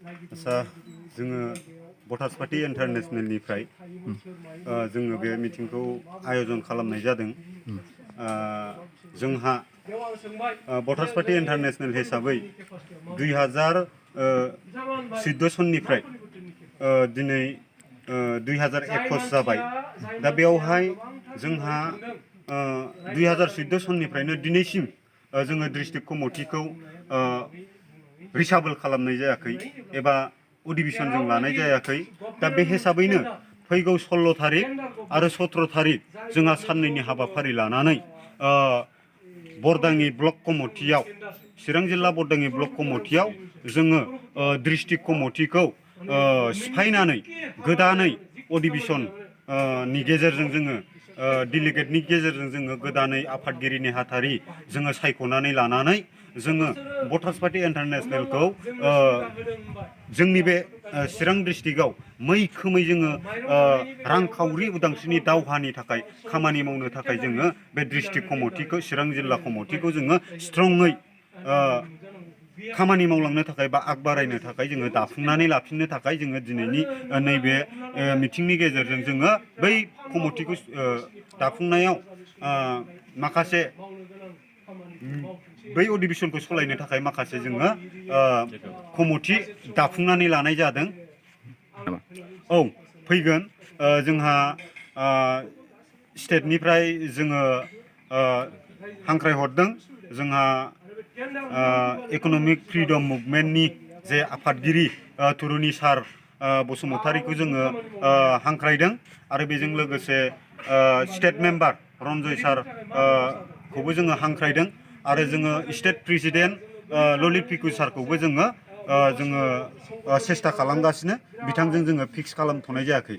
आसा जोङो voters party इन्टारनेशनेलनिफ्राय जोङो बे मिटिंखौ आयोजन खालामनाय जादों। जोंहा भटार्स पार्टी इन्टारनेशनेल हिसाबै 2014 सननिफ्राय दिनै 2021 जाबाय। दा बेवहाय जोंहा 2014 सननिफ्रायनो दिनैसिम जोङो डिस्ट्रिक्ट कमिटिखौ रिसाबल खालामनाय जायाखै एबा अधिवेशन जों लानाय जायाखै। दा बे हिसाबैनो फैगौ 16 तारिख आरो 17 तारिख जोंहा साननैनि हाबाफारि लानानै बरदाङि ब्लक कमिटियाव चिरां जिल्ला बरदाङि ब्लक कमिटियाव जोङो डिस्ट्रिक्ट कमिटिखौ सिफायनानै गोदानै अधिवेशन नि गेजेरजों जोङो डेलिगेटनि गेजेरजों जोङो गोदानै आफादगिरि नेहाथारि जोङो सायख'नानै लानानै जोङो भटार्स पार्टी इन्टारनेशनेलखौ जोंनि बे चिरां डिस्ट्रिक्टआव मैखोमै जोङो रांखावरि उदांस्रिनि दावहानि थाखाय खामानि मावनो थाखाय जोङो बे डिस्ट्रिक्ट कमिटिखौ चिरां जिल्ला कमिटिखौ जोङो स्ट्रङै खामानि मावलांनो थाखाय बा आग बारायनो थाखाय जोङो दाफुंनानै लाफिननो थाखाय जोङो दिनैनि नैबे मिटिंनि गेजेरजों जोङो बै कमिटिखौ दाफुंनायाव माखासे बै अधिवेशनखौ सालायनो थाखाय माखासे जोङो कमिटि दाफुंनानै लानाय जादों। औ फैगोन जोंहा स्टेटनिफ्राय जोङो हांख्रायहरदों जोंहा इक'नमिक फ्रिडम मुभमेन्टनि जे आफादगिरि तुरुनि सार बसुमतारीखौ जोङो हांख्रायदों आरो बेजों लोगोसे स्टेट मेम्बार रन्जय सार खौबो जोङो हांख्रायदों आरो जोङो स्टेट प्रेसिडेन्ट ललित पिकु सारखौबो जोङो सेस्था खालामगासिनो बिथांजों जोङो फिक्स खालामथ'नाय जायाखै।